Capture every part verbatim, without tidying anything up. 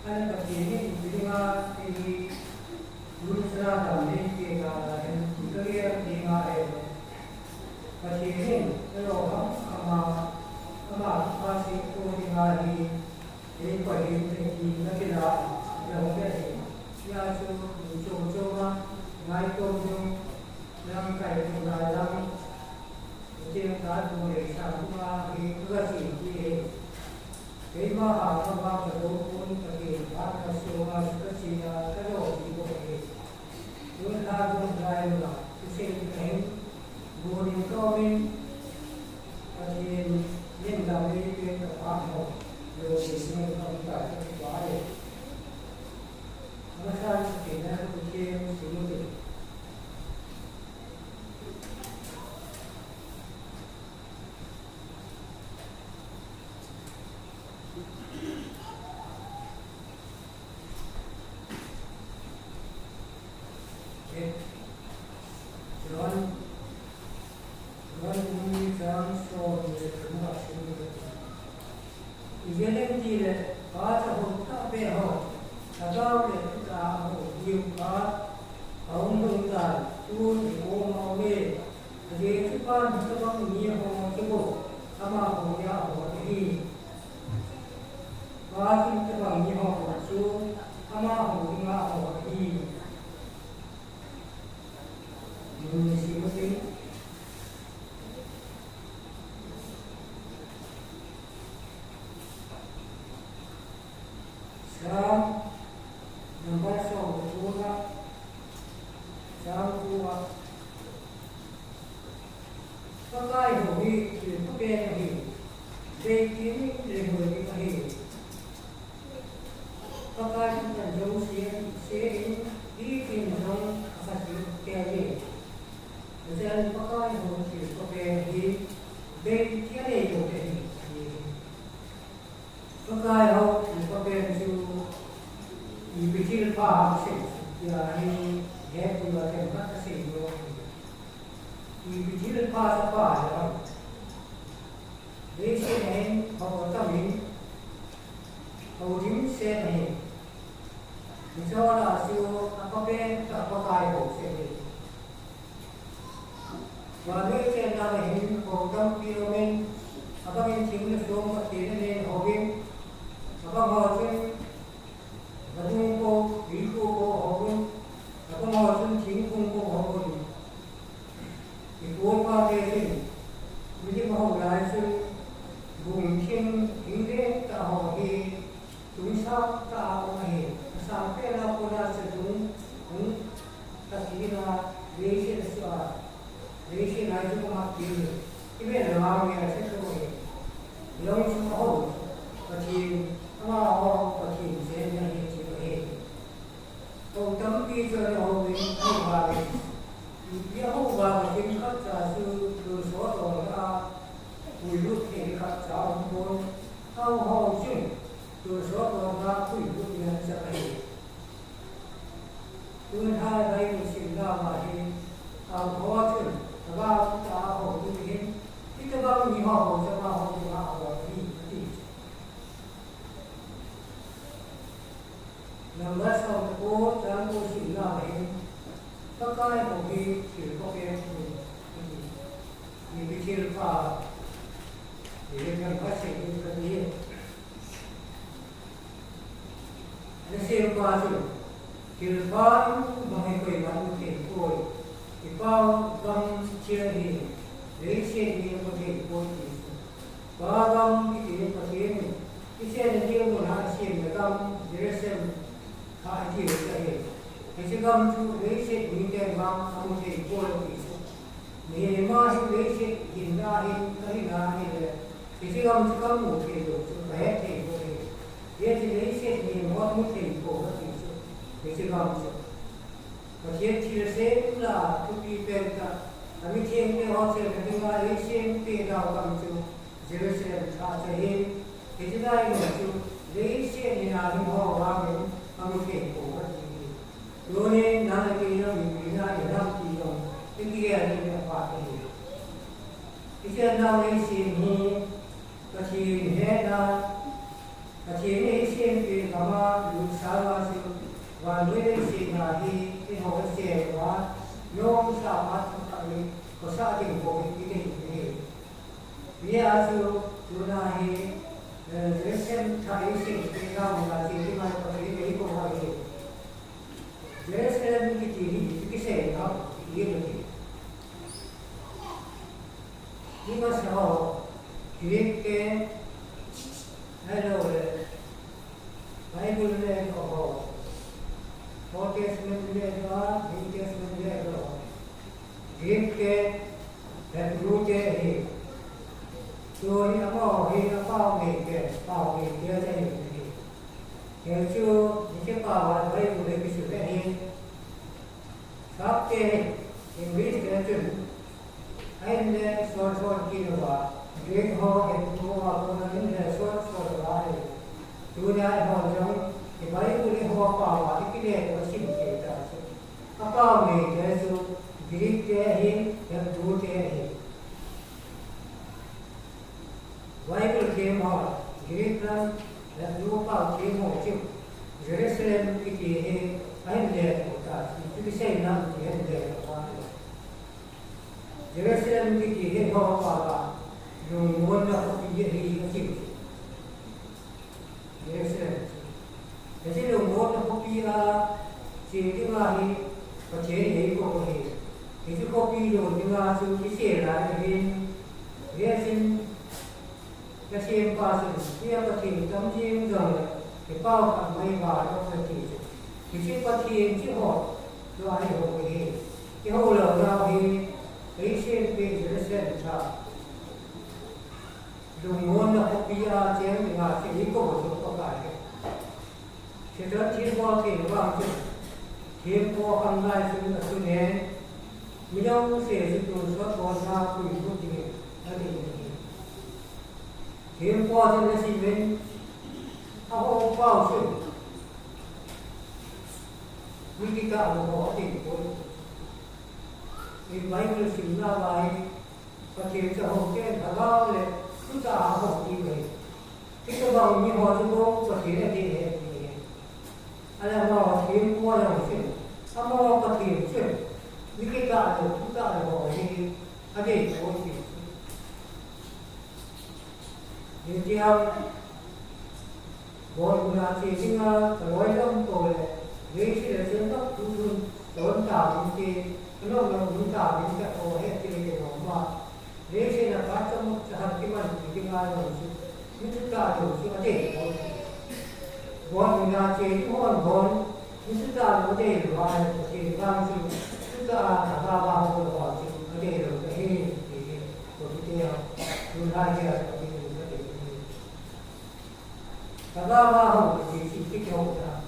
Pathen in ipi dinga eilungset a dam eipeh ta ham ti kagel ding ahi. Pathen in eiho ham ama, ama thupha seitou dinga hi, eipeh in eiti na kila, eilung le hi. Hijeh chun, chom chom a, ngaitom jong, lamkai tum lai lang, Pathen thu le sang tum a hi, kaga sei ti hi. Keima ha, ka vang ka do pon, Pathen thu ka so a, ka sei a, ka lo ti bou hi. Tun lha jong lai lo la, thusei ding ahin, bu nin ka um in, Pathen min dang eipeh ka pha ho, lo ti sung ka um ta ka ti pa e. Amasan Pathen a ka Pathen sung u te. John, John bung ni chang som le thum a sim u te. Ijeh inem itile, Pa cha hou tahbeh ho, Lhagao le Thutah a hou diu khat ahung lhung tai, tun ikom a um e. Ajeh chu Pan hitobang miho chu bou, amaho dinga ahol ahi. Pa chu hitobang miho chu, amaho dinga ahol ahi. Mun ni sim u te. Sam number som le ko na, Sam ko a. Pakai ho hi thil phapen ahi, deitin le hoi ding ahi. Pakai thutan jouse, se in, hitin jong akha thil phapen ahi. Ajan Pakai ho thil phapen ahi, deitin le hoi ding ahi. Pakai ho thil phapen chu ipi thilpha ham sei, tia hi, he tua themkhat kasei nom. Ipi thilpha, thilpha ham. Leiset a hin, hou tam in, hou dimset ahi. Hiche a chu aphapen tah Pakai ho chu ahi. Vannoi chenna a hin hou tampi um in, abang in thing le som Pathen in aneihou in, abang ho chun vadung po, tuikho po hou in, abang ho chun thingphung po hou in. Ipi phat te chun, milim ahou lai chun, bung thim, thing lentah ho hi, Tungsang tah a um ahi, asang pen a kona chu dung, dung tah kiti na, leiset a chu a, leiset a chu koma kiti. Ipi le vang nge a chu ahi. Long chu ahou, Pathen, amaho Pathen chen ahi ti ahi. Hou tampi chu ahou in, ahou vang in. Ipi ahou vang in khatcha chu, tonsot lom a, puilut thei khatcha aum pon, ahou hou chun. Tonsot lom a puilut ngen cha ahi. Tun hi Bible simna a hin, ahou chun, Lhagao Thutah a hou ding ahin, hitobang miho ho chu amaho dinga ahol ahi, ati. Number som le ko, chang ko simna a hin, Pakai ho hi thil phapen ahi, ati. Ipi thilpha, ipi thilpha sei ding kati. Nasem pa chu, thilpha in bang hi koiman mu thei poi. Ipa gam thil hi, leiset in mu thei poi ti chu. Pa gam kiti Pathen in, isetna ding mun a asem le gam, Jerusalem, kha iti u chu ahi. Hiche gam chu leiset miten vang amu thei poi ti chu. Mihem a hi leiset hinna hin, kahinna hile, hiche gam chu kamu thei lou chu, kahet thei lou ahi. Hiche leiset mihem hon mu thei pouva ti chu, hiche gam chu. Pathen thilsem lah a thupi pen tah, amithengte ho chelna dinga eisem peh nau gam chu, Jerusalem thah chu ahi. Hiche lai mun chu, leiset hinna hin ho vangin amu thei pouva ti ahi. Tuni nang le kei jong ipi na ilam ti jong, ikigel ding apha ahi. Ichen nau leiset hi, Pathen hetna, Pathen Pathen in eisempeh gam a lut sanga chu, vannoi leiset a hi eiho asem uva, nomsa phat khat ni khosa ding bou hi idei ahi. Hijeh a chu tuna hi, eh, Jerusalem thah eisempeh gam a che dinga Pathen in eikou ahi. Jerusalem kiti hi ipi kiseina ham ti ahi. Imasa ho, Greek te, ahilouleh Bible le ho, Old Testament le ho, New Testament le ho, Greek te, Hebrew te ahi. Tuni amaho hi apao ngei te, pao ngei te ahi. Hichu, hiche pao a Bible le kisu le ahi. Sapte hi, English te chun, ahin le sol sol kit uva, Greek ho, Hebrew ho a kona ahin le sol sol uva ahi. Tuna eiho jong, i Bible ho pao a ikile toh isim thei ta chu. Apao ngei te chu, Greek te ahi, Hebrew te ahi. Bible them ho, Greek lam, Hebrew pao them ho chu, Jerusalem kiti hi ahin le toh ta, ipi kiseina ham ti ahin le toh ta. Jerusalem kiti hi eiho pao a, lungmonna khopi ahi ati. Jerusalem. Hiche lungmonna khopi a che dinga hi Pathen in eikou ahi. Hiche khopi lon dinga chu kisel lai ahin, hijeh chun nasempa chun, hiche a Pathen tam jeng jongle, kipao khat mai vah lou ati chu. Hiche Pathen chu ho, tua hi ho ahi. Eiho lou nau hi, eisempeh Jerusalem thah. Lungmonna khopi a cheng dinga chu eikou u chu Pakai ahi. Satan thilbol thei vang chun, thempu khanglai chun atun e, mi jouse chu tonsot bolna a puilut dingin adei ahi. Thempu chun asei in, ahou pau chun, mi kitah lou ho adei poi. I Bible simna uva hi, Pathen chu ahou pen, lhagao le thutah a ahou ti ahi. Hitobang miho chu bou Pathen adei ahi ti ahi. Ahile amaho thempu jong chun, amaho Pathen chun, mi kitah lou, thutah lou ho hi adei poi ti. Hiti ham, Gotmun a che dinga kaloi lam kou le, leiset a cheng tah thu lhun ton tauvin te, kanom nom lhun tauvin te, o he ti le nom a. Leiset a phat chomkhat kiman ti dinga jong chu, mi thutah lou chu adei poi. Gotmun a che ding hon bon, mi thutah lou adei lou a, Pathen vang chu, thutah a lhagao a hou lou a chu adei lou ahi, ti hi, ko ti te a, tun lai dia, ko ti tu ka ti. Lhagao a hou kiti chu ipi kihou ham?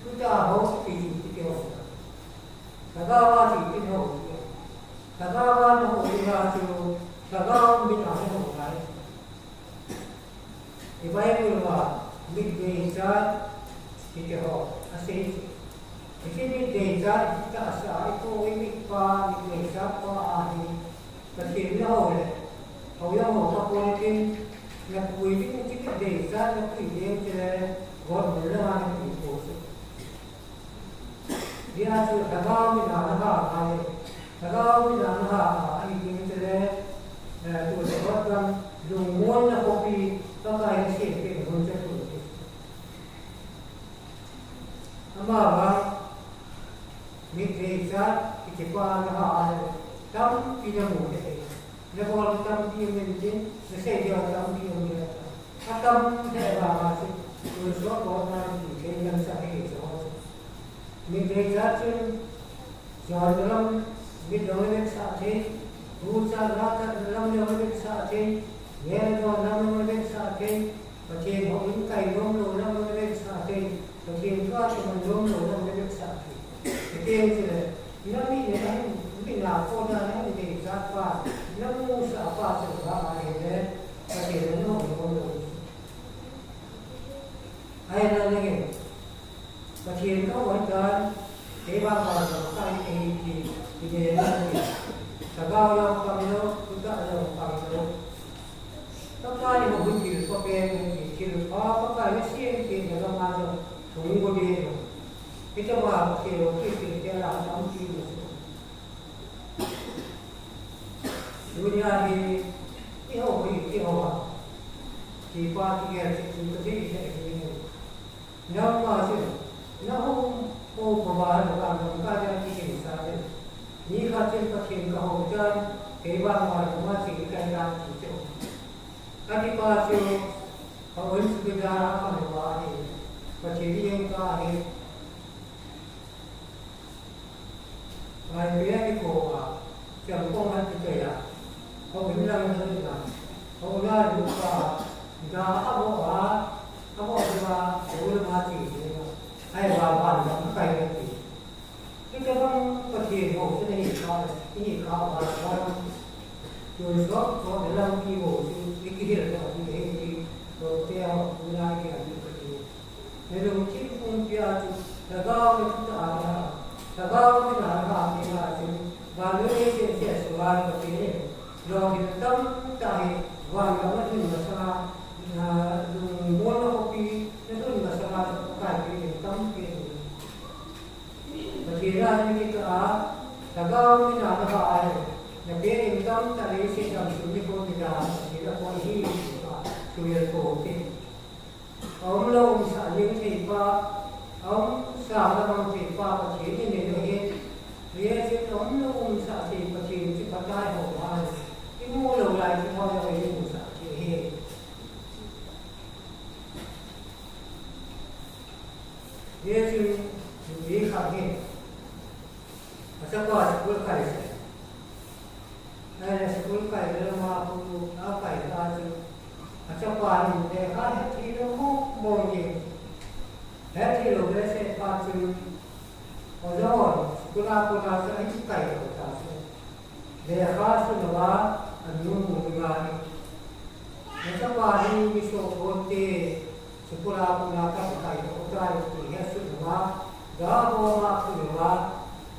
Thutah a hou kiti chu ipi kihou ham? Lhagao a chu ipi kihou ham? Lhagao a nahou dinga chu, lhagao mit a nahou ngai. I Bible uva mit deichat kiti ho asei chu. Hiche mit deichat hi tahsa a, i pu i mipa mit deichat pa ahi. Pathen nahou le, hou jong hou tapon tin, napui ding chu mit deichat napui ding chule, gotmun langa napui poi chu. Hijeh a chu lhagao mit a naha ngai, lhagao mit a naha a, ahi ding chule, eh, tu le gotmun, lungmonna khopi, Pakai nasempeh hun chu tu. Amavang, mit deichat kiti pa naha a le, tampi namu le, nabol tampi um intin, nasei diu tampi um le. Atam le vang a chu, tonsot bolna ti kei lamsah hi chu. Mit deichat chun, jonna lam mit jong le vetsah thei, huhchatna lam jong le vetsah thei, ngen donna lam jong le vetsah thei, Pathen houin kai nom lou lam jong le vetsah thei, Pathen thu a kiman nom lou lam jong le vetsah thei. Hiti chule, na mit le na hin, mit na kona na hin deichat pa, na musah pa chu vang ahile, Pathen in nahou nom lou. Ahile nangin, Pathen kahou hitan, kei vang vang jong kahi ahi ti, ti ngen nangin. Lhagao jong pang lou, thutah jong pang lou. Pakai in houin pil pa pen ahi ti, Thilpha Pakai nasem peh na lama jong hung go ding ahi. Hitia Pathen lungset peh te la tampi um ahi. Tunia hi, eiho hi, eiho a, kipa kigel cheh chu kathei lheh jenge. Nangma chun, nahou, hou pha va, navang dong kaja kikhen sa chun, nikhat chun Pathen kahou tan, kei vang vang ma ching kai tan ti chu. Akipa chu, ka un chu kida a ka mu ahi, Pathen jeng kahi. Ngai pia kikoma, chempong han kichoi a, houin lang han lang, houna lupa, ga avo a, avo a, houna ma chi, ai va van dam kai na ti. Hitabang Pathen hou chu nahi kha, nahi kha va, va, chun sok, sok lampi hou chu, ikihil ta ti, hei ti, hou te hou, houna ki an ti. Nalungthim pumpi a chu, Lhagao na thutah a naha, Lhagao mina naha teng a chun, vannoi leiset sunga Pathen in, lolhin tamtah hi, van gam nadon masanga, na lungmonna khopi, nadon masanga, Pakai Pathen tampi ahi. Pathen a nakitah a, Lhagao mina naha a hi, na Pathen tamtah leiset dang sung nikho tida, Pathen a koi hi, suhel poute. Aumlou umsah ding theipa, aumsah lamang theipa Pathen in anei ahi. Hijeh chun aumlou umsah thei Pathen chu phatah ho ahi. Imu lou lai chu thao jong imusah thei ahi. Hijeh chun nupi khat hi achapa school kai sah. Ahile school kai le lama pu akai ta chu, achapa hin lekha hetthei lou mong mong jeng. Hetthei lou behseh phat chun, oja hon school a kona chu ahin kai lou ta chu, lekha sun uva anu mu dinga hi. Nachapa hi mi soh ponte, school a kona kakai lou tai ti hetsut uva, ga boma khu uva,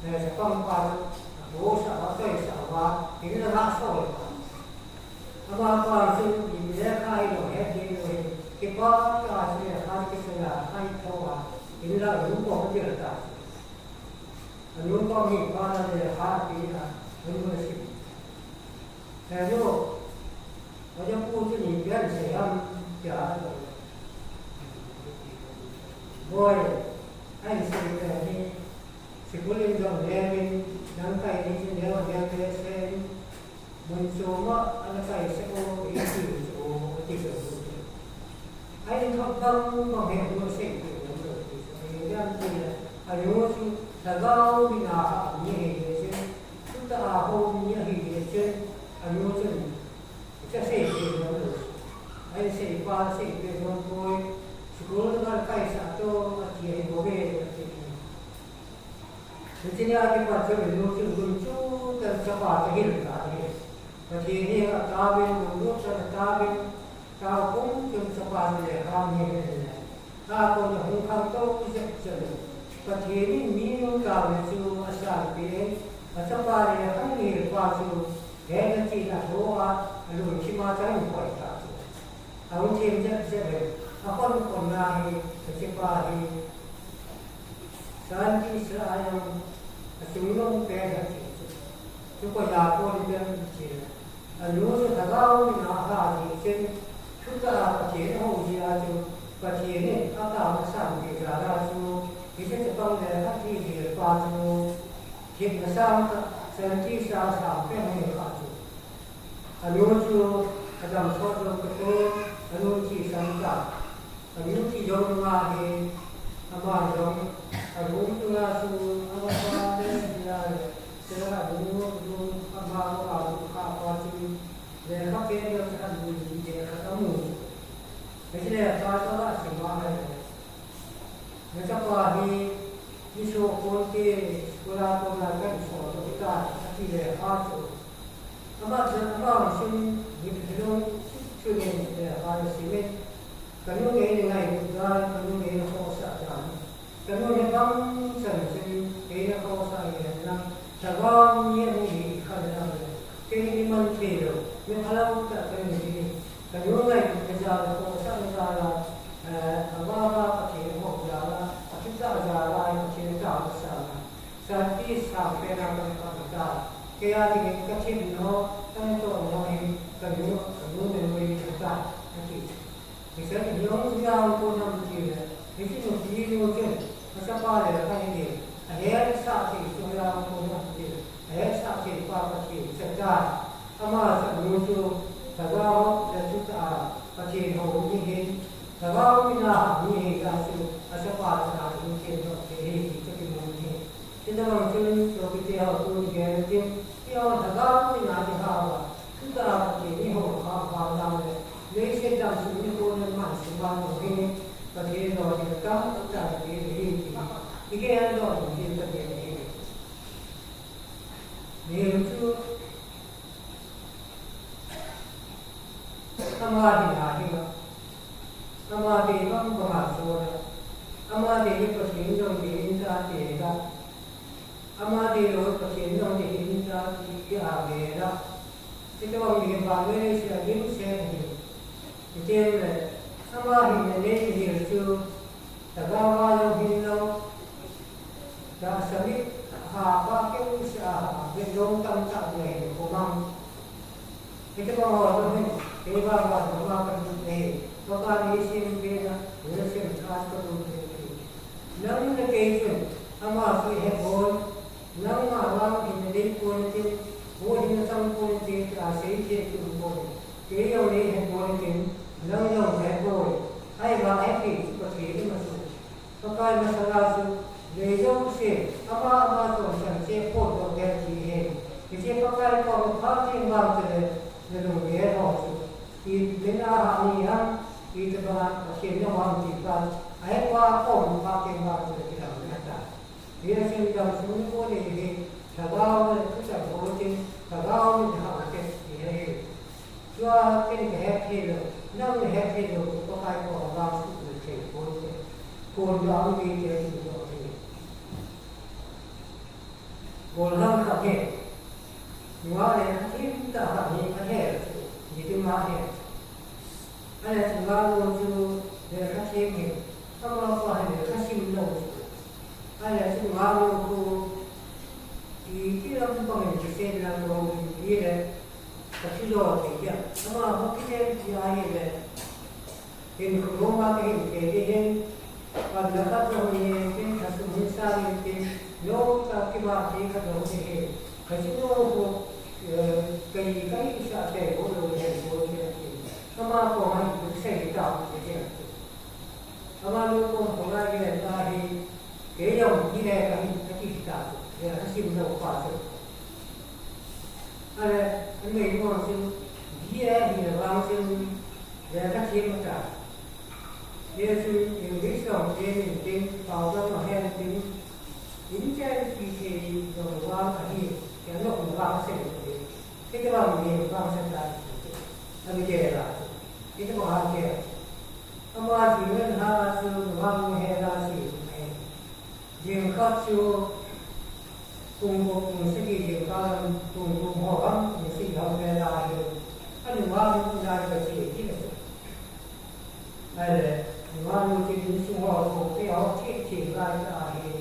eh, chapang pa chu, abousah, atoisah uva, in lang a asol uva. Amapa chun, in lekha hilou, hetthei lou hi, kipah tah a chu lekha kichoi a, ahin thou a, in lang a anu kom adel ta chu. Anu kom hi pa na lekha ape a, anu asim. Hello, oja pu chu ni pen sei ham tia. Boi, ahin sei pen hi, school in jong levin, nang kai ni chu leo leo behseh in, mun chom a ana kai sah o, iti chu o, ati chu. Ahin thot bang bang hi anu asei ti bang chu ti chu. Ahin jam ti le, anu chu Lhagao mina a um ahi jeh chun, thutah a hou mi ahi jeh chun, anu chun, cha sei ti bang chu. Ahin sei pa sei ti bang poi, school na kaisah to, ati ahi bou ve, ati. Hiche nia kipat chun anu chun gunchu tah in chapa chu ahil tai. Pathen henga ataovin, lunglut tah in ataovin, taokhum chun chapa chu lekha ahil in le, a kona hung khangtou jep jep in, Pathen in mi nungtao le chu asanpeh in, achapa lekha ahil pa chu hena china thoa, alungthim a chu ahin koi ta chu. Ahung them jep jep in, akhon khonna hi, achapa hi, Scientist lah a jong achungnung pen ahi chu. Chu koi a kon pen ti chu. Anu chu Lhagao mina aha jeh chun, thutah a Pathen ahou jeh a chu, Pathen in ataona asanpeh jal a chu, hiche chapang lekha thei hel pa chu, themna sangtah, scientist a sang pen ahi kha chu. Anu chu adam sot jong tapon, anu thi sangtah. Anu thi jong nunga hi, ama jong, aroom chunga chu, ama pa le, nia le, chule aroom, room, ama room a room kha pa chu, lekha pen jong chu aroom hi lekha amu. Hiche lekha chu asim a ahi. Nachapa hi, mi soh ponte, school a kona kahin sol doh tai, ati lekha chu. Ama chun, ama chun, mi hilou, chun in, eh, ana sim in. Kanu in eina ngailut dan, kanu in eina khohsah dan. Kanu in abang chan chun, eina khohsah in lang. Lhagao mi ahung hi kha le lang le. Kei hi mi man thei lou, mi phalou tah kanu hi. Ka nu ngailutna jal a, khohsahna jal a, eh, a vava Pathen hou jal a, a thutah jal a, Pathen thangvah sah a, Sati sangpen a ka kipat ta. Kei a dingin ka themna ho, ka natohna ho hi, ka nu, ka nu memory ahitai, ati. Hiche hi hung jui a hung kon ham tile, hiche nupi nu chun, a chapa lekha hi, a hetsah thei chu hoiya hung kon ham tile, a hetsah thei pa Pathen ahitai. Ama chanu chu lhagao le thutah a Pathen hou mi ahin, lhagao mina hah mi ahi jeh chun, a chapa chana chu hung themdoh thei ahi ti ka kimu ahi. Hitabang chun sopite ho, tuni gel ding, eiho lhagao mina kihah uva, thutah a Pathen ihou kha vang le, leiset damsung nikho le man sung vang lou hi, Pathen lolhinna tamtah ipe ahi ti, igel doh ding hi Pathen ahi. Mihem chu ama hinna hi a, ama dei bang bang a chon a, ama dei hi Pathen jong dei in tate a, ama deilou Pathen jong dei in tate a gel a. Hitabang mihem vannoi leiset a dimset ahi. Hichele, ama hinna nei mihem chu, lhagao a jong hinlou, tahsa mit a ha, phat keu seh a ha, vet jong tamtah ding ahin khomang. Hitabang ho jong hin, kei vang vang, ama ka lut ahi, Pakai in eisempeh a, eisempeh a ka lut ahi. Nang le kei chun, ama chu ihepoi, nangma vang hinna neipon tin, huhhingna changpon tin, tia seithei kiumpon. Kei jong neihepoi tin, nang jong hepoi. Ahivang hepi chu Pathen ima chu. Pakai masanga chu, lei jouse, ama ama chonchang che phondoh vel ji hen. Hiche Pakai koma phat teng vang chule, nalunggel ho chu, ipi pen a hah nahim, itobang a Pathen nahou ham ti pa, ahepa koma phat teng vang chule kidang ahitai. Hijeh chun damsung nikho nei hi, lhagao le thutah hou tin, lhagao min hah u hite ti ahi. Tua ken kahet thei lou, nang nahet thei lou, Pakai koma vang suhmil thei ponte. Phondoh a um hite ti doh ahi. Gollhang khat hi, nungah lekha them tah khat hi ahe chu, nitin a ahe. Ahile chun nungah nu chu lekha them hi, amapa hi lekha sim lou chu. Ahile chun nungah nu khu, iti lampang in kisei lang lou hi le, ka thi jo thei dia. Ama khu kisei ti ahile, hinkho loma kahin kile hin, panna khat jong hin tin, thasum hin sang in tin, lou tah kibah thei khat jong hin. Ka thi jo khu, eh, kahi, kahisah thei ho lou hin bol thei tin. Ama koma hin sei tau thei thei. Ama nu kom khongai gei ta hi, kei jong hi le kahi, kati ta chu, le kasim lou pa chu. Ahile, anmei nu chun, B A hi le vang chun, lekha them ta. Hichun English jong them in tin, pao jong ahen tin, in chen pi thei jong vang ahi, kei jong vang sei thei. Hitabang mi vangset a, ami gel a, hitabang a gel. Ama jing in ha chu nungah nu hel a che ahi. Jingkah chu pung gup pung sagi jingkah lam pung gup ho lam pung sagi ho vel a hi. Anungah nu nai ka che kit ahi. Ahile, nungah nu chu insung ho, khopi ho, thip thip lai ta ahi,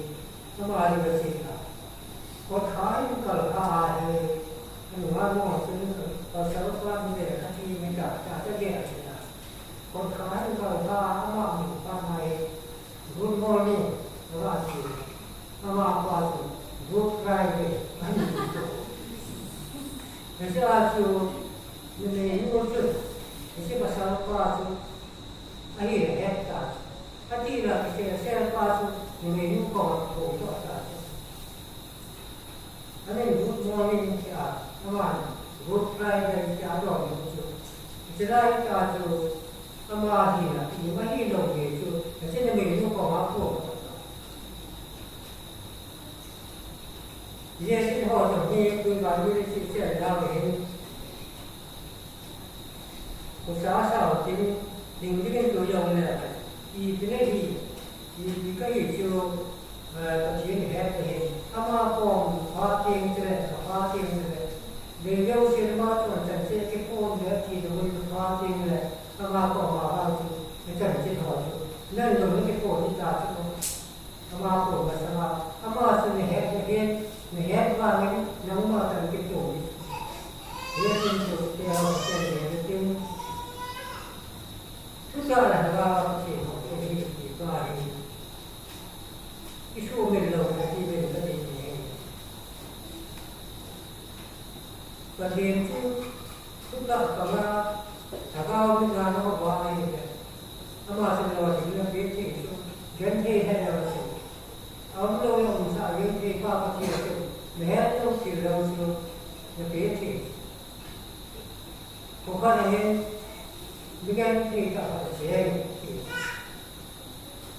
ama hi va che ta. Kotkha in kal kha ahi, nungah nu chun, pasal pa ni le kha thi mi ta, ta ta ge a che ta. Kotkha in kal kha, ama mi pa nai, "Good morning," ava ti. Amapa chu, "Good Friday," ani ti. Hiche a chu, numei nu chu, hiche pasal pa chu, ahi le het ta chu. Ati le, hiche pasal pa chu, numei nu koma aphongdoh ta chu. Amin good morning tia, aman good Friday tia adong chu. Hiche lai ta chu, ama hina, ima hilou nge chu, hiche numei nu koma aphongdoh ta. Jesuit ho toh hi, tun Bible in asei cheh lai hin, khosa asao tin, ding ding in tu jong le, ipi nahi, ipi kahi chu, eh, Pathen ahet ahi. Ama kom pha teng chule, kapha teng chule, lei jouse ama chonchang che kiphong Ti dong in ka pa tin le, ama ko ama ha chu, na chan chin ho chu, nan dong na ki ko ni ta chu. Ama ko ma sa ma, ama chu na het na het, na het ma ngi, na ma tan ki to ni. Ye tin chu, te ho, te le, tin. Chu ta la ba, ti ho, te ni, ti ba ni. Isu min lo, na ti min, na ti ni. Pathen chu thutak panga, thagau mit na nau va ahi le. Ama sin lo ding na pe thei chu, genthei he lo chu. Aum lou le umsah genthei pa Pathen chu, na het lou thil lo chu, na pe thei. Kho khat a hin, mi genthei tah khat a che ahi.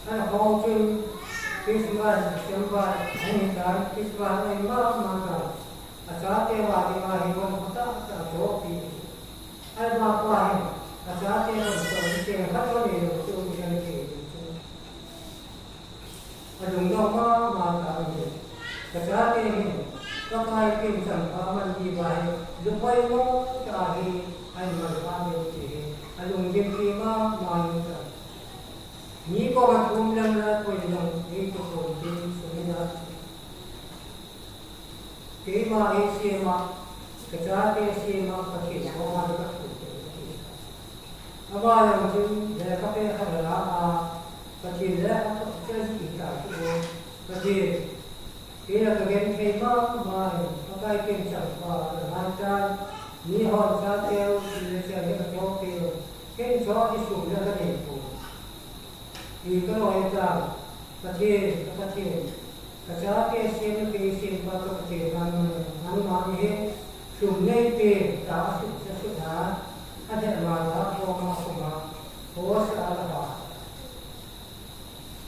Ana khong chun Christmas, December, ahin tan Christmas ahi mama tan. Achate va dinga hi von khat a, a chohpi. Ahi mama hin, achate von chohpi, khat von nei lou chu, mi genthei chu. Alungdong mama tan ahi. Kachate hin, Pakai pen chang pha man diuva hi, lungpoimo tah a hi, ahin man pha diu ti hi, alungdong pi mama tan. Mi koma thum lang la koi lang, ei to kon tin sumina. Keima ei sema, kachate sema, Pathen koma ka thum te. Ama jong chun lekha pe khat la a, Pathen lekha toh chun ti ta chu, Pathen, kei la ka genthei mama in, Pakai pen chang pha, la han tan, mi hon chateu, ti le chang le ka toh pe, ken cho ti sum le ka nei pon. Hi ka loi ta, Pathen, ka Pathen, kachate sem le kei sem pa ka Pathen, nangma hi sum nei pen, ta a sum sa sut ha, a he ma la ko ma ko ma, ko sa la ha.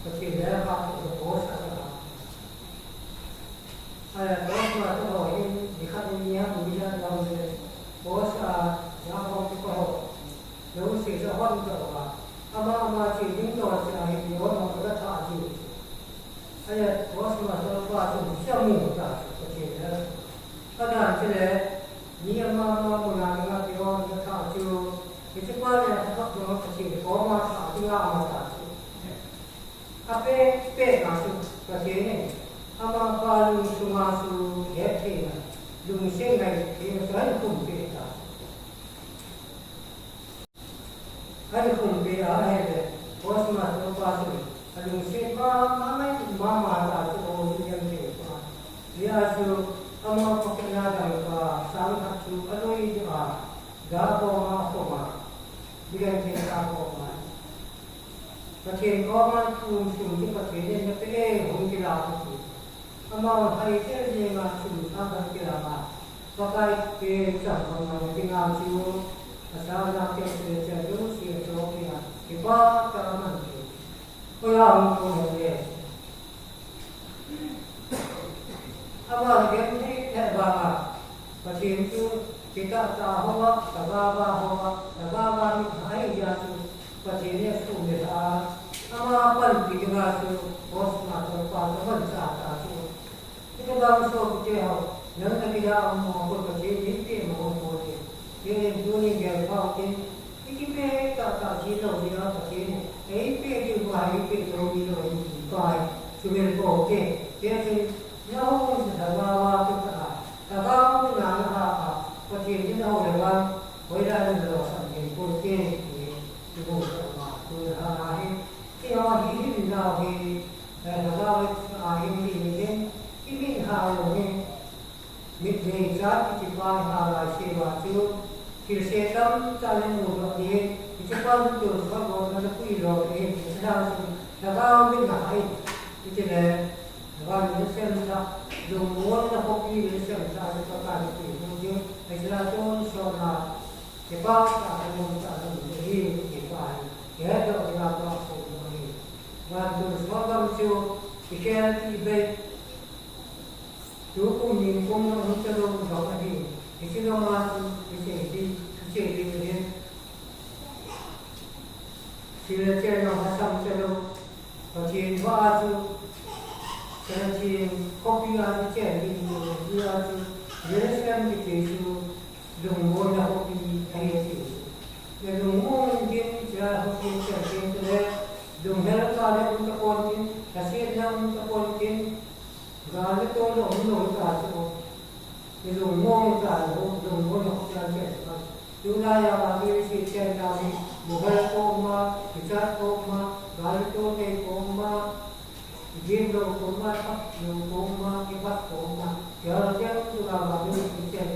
Pathen le ha ko ko sa la ha. Ahi, ko ma to ho hin, ni khat ni ha, ni ha la le, ko sa la ho ko ho. Lo se sa hon ka va. Ama, ama che ding to cha hi ni hon hon ka tha ji. Ahi, Christmas to pa chu sa mu ta chu ka che le. Ka dan che le, ni ama, ama mu na ka pe hon ka tha chu. Ni che pa le ka tha ko ka che ko ma tha ji nga ma ta chu. A pe, pe na chu, Pathen in, ama pa lungsunga chu, he thei na, lungset ngai thei na, chu ahin khum pe ta. Ahin khum pe a, ahi le, Christmas to pa chu, alungset pa, ma ngai, mama ta chu, o, chu yan thei pa. Hia chu, ama pocket na dang pa, sang khat chu, aloi a, ga ko ma, ko ma, bigan thei ta ko ma. Pathen koma thum sum chu Pathen in na pe e, hung kila u ti. Ama hai tel jenga sum thang khat kila a. Pakai pen chang pha man dinga chu. Asa na ke se che lu si a cho ki a. Kipa tah a man chu. Ko ya hung ko he le. Ama genthei thei banga, Pathen chu kitah tah hoa, thagau va hoa, thagau va mit ahi jeh chun, Pathen in asum le a, ama panpi dinga chu, Christmas to pa chu aman cha ta chu. Hiti bang sopi te ho, nang na kila mo ko Pathen in pe mo ko te. Pathen in tuni gel pha u te. Ikipe tah tah ji lou ding a Pathen in, eipe diu va eipe lou ding lou ding ti pa hi, sumil pou te. Hijeh chun, nahou in thagau a kitah a, thagau in na na ha a, Pathen in nahou le vang, hoilai in losam thei pou te, ti, ti bou tah ma, tu ha hi, ti ho hi, hi nau hi, eh, thagau a hi, hi, hi, hi, hi, ha lou hi. Mit nei cha kiti pa hi a lai se va chu, thil se tamtah le mu doh ding, hiche pa chu tun kha gon na pui lo ding, hiche dan chu, thagau mit na hai, hiche le, van le sem tha, lungmonna khopi le sem tha, hiche pa ka le pui lo ding, hiche la tun so na, hiche pa ka le mun ta le mu hi, hiche pa hi, hiche doh ding a pa so mo hi. Van tun so gam chu, hiche ti be, Tukum ningkum jong hung talou jong ahi. Hiche jong a chu, hiche hi, hiche hi, hiche. Thil le cheng jong hasam talou. Pathen va a chu, Pathen khopi a chu chen ding, hi a chu, Jerusalem kiti chu, lungmonna khopi ahi ati. Gal le um tapon tin, lhasetna um tapon tin, gal le tol le um lou ta chu, i lungmong ta lou, lungmong lou ta che. Tulai a gal le si chen ta ni, mobile ko ma, kichat ko ma, gal le tol le ko ma, i gym lou ko ma, lou ko ma, kipat ko ma, gal le tol le gal le si chen.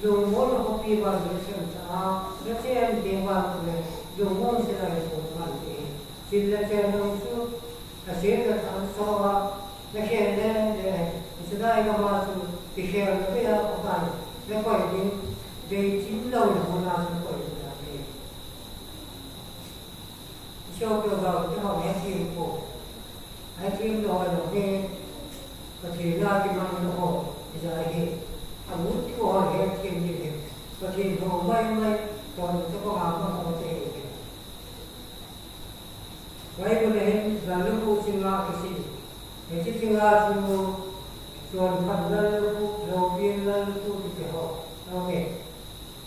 Lungmong lou ko pi ba le chen ta, le chen te ba le, lungmong se la ko ma te. Sil le chen lou chu, a sil le tha so a, le khen le, le, Israel gam a chu, kikhel le a ko tai, le koi ding, dei chin lou le ko na chu koi ding a ke. So ko ga te ho he kim ko. Ai kim lou lou he, Pathen a kimang lou ho, i ja he. A mu ti ko ho he kim ni he. Pathen ho mai mai, ko te ko ha ma ho te he. Bible a hin lallukhuh chinga kisei. Hiche chinga chu, chonphat lallukhuh, loupina lallukhuh kiti ho. Okay.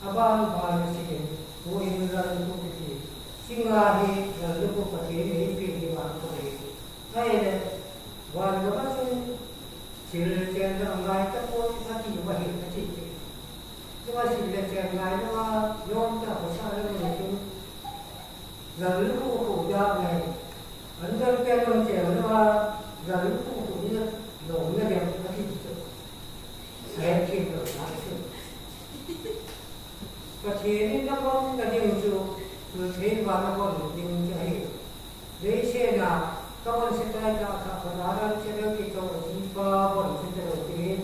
Aban ban a sei in, huhhing lallukhuh kiti. Chinga hi lallukhuh Pathen in eipeh hi vang koi. Ahile, van gam a chun, sil le chen le angai tapon, ati uva hi, ati. Tua sil le chen ngai lou a, nom tah a khosa le mun chun, lallukhuh khuh dia ngai. An don pen long che lou a, lallukhuh khuh dia lom na dia ati chu. Ahet kit lou na chu. Pathen in nabon na ding chu, chu thei va nabon ding chu ahi. Leiset a, ka von se tai ta kha, ka daran se deu kito, jipa von se deu tin.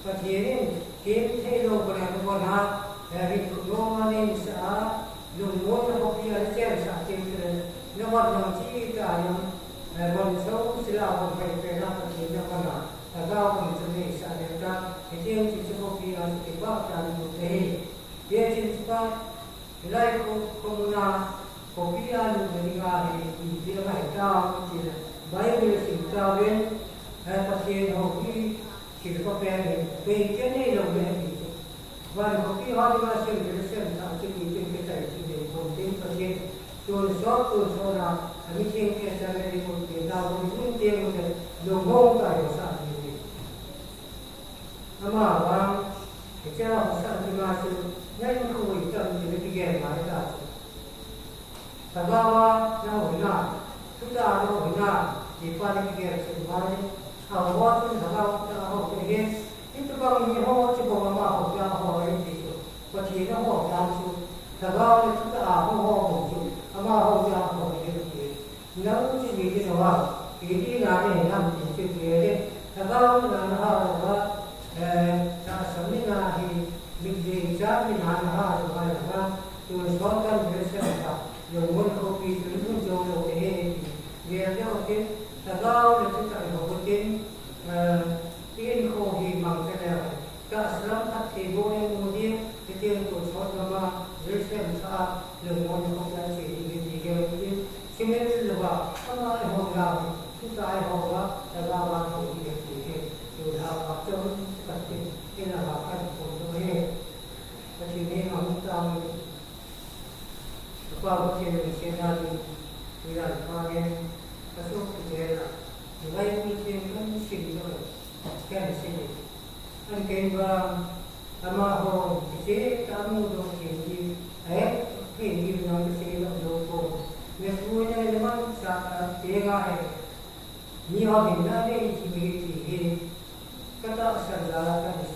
Pathen in, kem thei lou von a, von a, eh, rit khu lou ma nei sa a, lungmon na khopi a chensah teng tile, na von nang chi ta nang, eh, von so sila von phai pe na Pathen na von a, lhagao von chu nei sa le ta, hiti chu chu khopi a chu kipah ta ni te. Hiti chu pa, Hilai khu, khu mun a, khopi a lut na dinga hi, ipi ti a ngai ta, ti le, Bible sim ta ven, eh, Pathen ho hi, thil pa pen hi, bei te nei lou le hi. Van khopi ho dinga sim, sim ta, sim ni tin ke tai, sim ni kon tin Pathen. Tun sot, tun sot na, a mi theng ke ta le, kon tin ta, kon tin te, kon tin, lungmong ta, ho sa ni. Ama vang, hiche a khosa tima chu, na inkho itam ti na kigen ngai ta chu. Lhagao a na hoina, thutah a na hoina, ti pa na kigen chu ngai. A ho chun lhagao thutah a ho te hi, hitobang mi ho chu bou ama ho ta ho ahi ti chu. Pathen a ho ta chu, lhagao le thutah a ho ho bou chu, ama ho ta ho ahi ti. Nang chu mi ti lou a, mi ti na ne nam ti chu ti le, lhagao na na ha lou a, eh, tahsan ni na hi, mi ti cha mi na na ha lou a, lhagao, tu so kan de se ta, lungmon khopi chu lung jo lou te he, ti, le le o tin, lhagao le chu ta ho tin, eh, Tin kho hi mang ta leu, tahsa lam phatthei bou i mu ding, hitin tu sot gam a, Jerusalem thah a, lungmon kho a che ding hi ti gel u tin, simil lou a, ama i ho lam, tu ta i ho a, ta ga ba ho hi ti hi, tu ha ba chom ka tin, in a ba kan ko to he. Pathen hi mang ta mi. Ka Pa Pathen lungsetna ding, Lalpa ngen, ka sopite la, Bible theng kan sim lou, kan sim. An ken ba, amaho, kiche ta mu do thei di, eh, thei di nang kisei lou lou ko. Me pu ne le man sa ta, te nga eh. Mi ho hin na nei ti mi ti hi, ka tahsan la ka ni